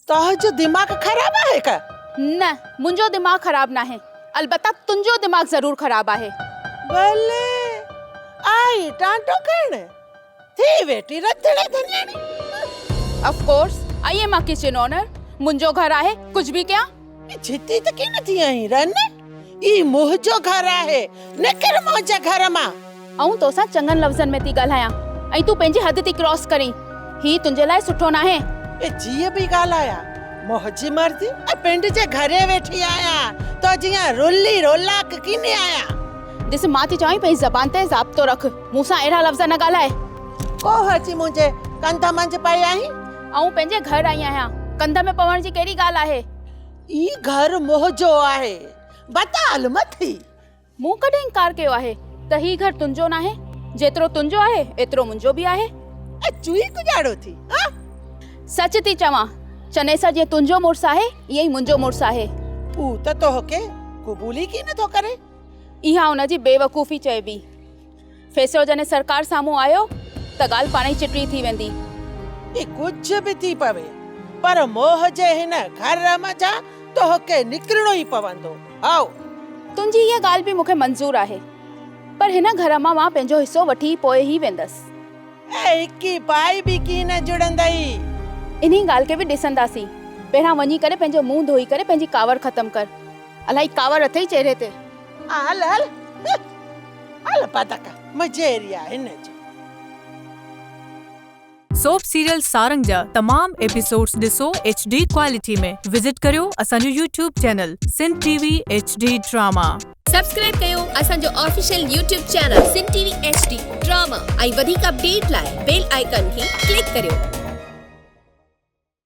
تنهنجو دماغ خراب آهي ڪا؟ نه، منهنجو دماغ خراب ناهي، البته تنهنجو دماغ ضرور خراب آهي. ڀلي، آئي ٽانٽو کائڻ، ٿي ويٺي رڌڻي ڌنياڻي. Of course, I am a kitchen owner, منهنجو گهر آهي، ڪجهه به ڪيان. ڇتي ته ڪين ٿي آهين رن، هي منهنجو گهر آهي، نڪر منهنجي گهر مان. آئون توسان چڱن لفظن ۾ ٿي ڳالهايان ۽ تون پنهنجي حد ٿي ڪراس ڪرين. هي تنهنجي لاء سٺو ناهي. اي جيء به ڳالهايان، منهنجي مرضي ۽ پنڊ جي گهري ويٺي آهيان، تو جيان رلي رولاڪ ڪيني آهيان. ڏس مان ٿي چوانء پنهنجي زبان تي ضابطو رک، مون سان اهڙا لفظ نه ڳالهاء. ڪوهه اچي منهنجي ڪنڌ منجهه پئي آهين. آئون پنهنجي گهر آئي آهيان، ڪنڌ ۾ پوڻ جي ڪهڙي ڳالهه آهي؟ هي گهر منهنجو آهي، بتال نه ٿي. مون ڪڏهن انڪار ڪيو آهي ته هي گهر تنهنجو ناهي؟ جيترو تنهنجو آهي، ايترو منهنجو به آهي. اي چوئي ڪڄاڙو ٿي، ها؟ سچ ٿي چوان، چنيسر جيئن تنهنجو مڙس آهي، ائين ئي منهنجو مڙس آهي. هو ته توکي قبول ئي ڪين ٿو ڪري. اها ان جي بيوقوفي چئبي. فيصلو جڏهن سرڪار سامهون آيو ته ڳالهه پاڻ ئي چٽي ٿي ويندي. هي ڪجهه به ٿي پوي پر موهه جي هن گهر منجهان توکي نڪرڻو ئي پوندو. هائو! تنهنجي اها ڳالهه به مون کي منظور آهي، پر هن گهر مان مان پنهنجو حصو وٺي پوء ئي ويندس. اي هڪي پائي به ڪين جڙندئي. انهي ڳالهه کي به ڏسنداسين. پهريان وڃي ڪري پنهنجو منهن ڌوئي ڪري پنهنجي ڪاوڙ ختم ڪر. الائي ڪاوڙ اٿئي چهري تي. هل هل هل پدڪ مجيري آ هن جو. سوپ سيريل سارنگ جا تمام ايپيسوڊز ڏسو ايڇ ڊي ڪوالٽي ۾ وزٽ ڪريو اسان جو YouTube channel Sindh T V H D drama. Subscribe ڪيو اسان جو official YouTube channel Sindh T V H D drama ۽ وڌيڪ اپڊيٽ لاء بيل آئيڪان کي ڪلڪ ڪريو.